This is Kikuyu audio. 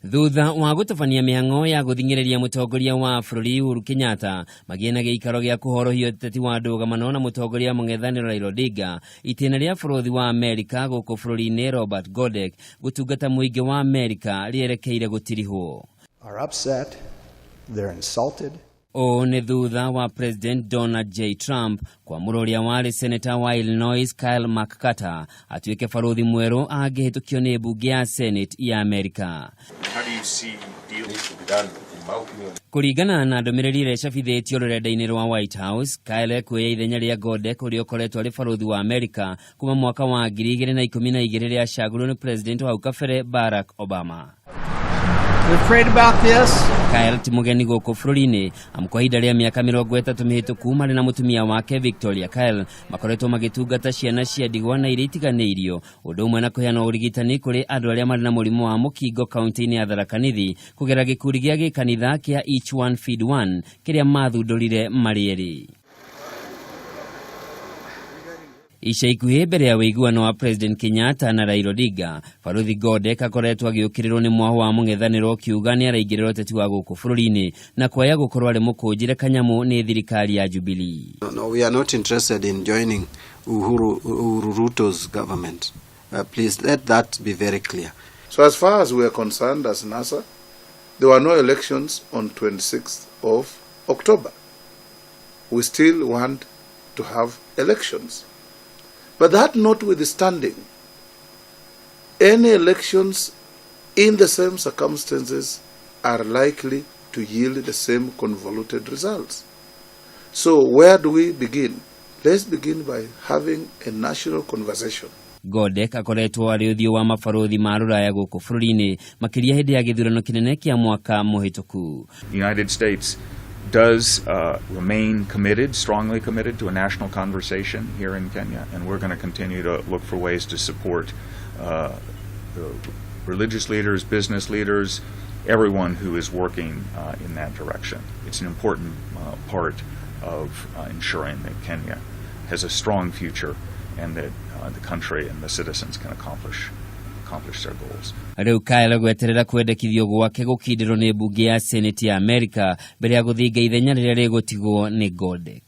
Thutha wa gũtabania mĩhang'o ya gũthing'ĩrĩria mũtongoria wa bũrũri Uhuru Kenyatta magĩe na gĩikaro gĩa kũhorohia ũteti wa ndũgamano na mũtongoria mũng'ethanĩro Raila Odinga, itĩna rĩa bũrũthi wa Amerika gũkũ bũrũri-inĩ Robert Godek gũtungata mũingĩ wa Amerika rĩerekeire gũtirihwo. Are upset, they're insulted. Ũũ nĩ thutha wa President Donald J. Trump kwamũra ũrĩa warĩ seneta wa Illinois Kyle McCarter atuĩke barũthi mwerũ angĩhĩtũkio nĩ mbunge ya Senate ya Amerika. Kũringana na ndũmĩrĩri ĩrĩa ĩcabithĩtio rũrenda-inĩ rwa White House, Kyle ekuoya ithenya rĩa Godek ũrĩa ũkoretwo arĩ barũthi wa Amerika kuma mwaka wa 2012 rĩrĩa acagũrirwo nĩ President wa hau kabere Barack Obama. We've prayed about this. Kyle ti mũgeni gũkũ bũrũri-inĩ amu kwa ihinda rĩa mĩaka 30 mĩhĩtũku marĩ na mũtumia wake Victoria Kyle makoretwo magĩtungata ciana cia ndigwa na iria itiganĩirio ũndũ ũmwe na kũheana ũrigitani kũrĩ andũ arĩa marĩ na mũrimũ wa mũkingo kaunti-inĩ ya Tharaka Nithi kũgerera gĩkundi gĩa gĩkanitha kĩa Each One Feed One kĩrĩa mathundũrire marĩ erĩ. Ica ikuhĩ mbere ya ũiguano wa President Kenyatta na Raila Odinga, Barũthi Godek akoretwo agĩũkĩrĩrwo nĩ mwaho wa mũng'ethanĩro ũkiuga nĩ araingĩrĩra ũteti wa gũkũ bũrũri-inĩ na kwaya gũkorwo arĩ mũkũnjĩre kanyamũ nĩ thirikari ya Jubilee. No, no, we are not interested in joining Uhuru Ruto's government. Please let that be very clear. So as far as we are concerned as NASA, there were no elections on 26th of October. We still want to have elections. But that notwithstanding, any elections in the same circumstances are likely to yield the same convoluted results. So where do we begin? Let's begin by having a national conversation. Godek akoretwo arĩ ũthiũ wa mabarũthi ma rũraya gũkũ bũrũri-inĩ makĩria hĩndĩ ya gĩthurano kĩnene kĩa mwaka mũhĩtũku. The United States does remain committed, strongly committed to a national conversation here in Kenya, and we're going to continue to look for ways to support the religious leaders, business leaders, everyone who is working in that direction. It's an important part of ensuring that Kenya has a strong future and that the country and the citizens can accomplish their goals. Rĩu Kyle gweterera kwendekithio gwake gũkindĩrwo nĩ mbunge ya Senate ya Amerika mbere ya gũthinga ithenya rĩrĩa rĩgũtigwo nĩ Godek.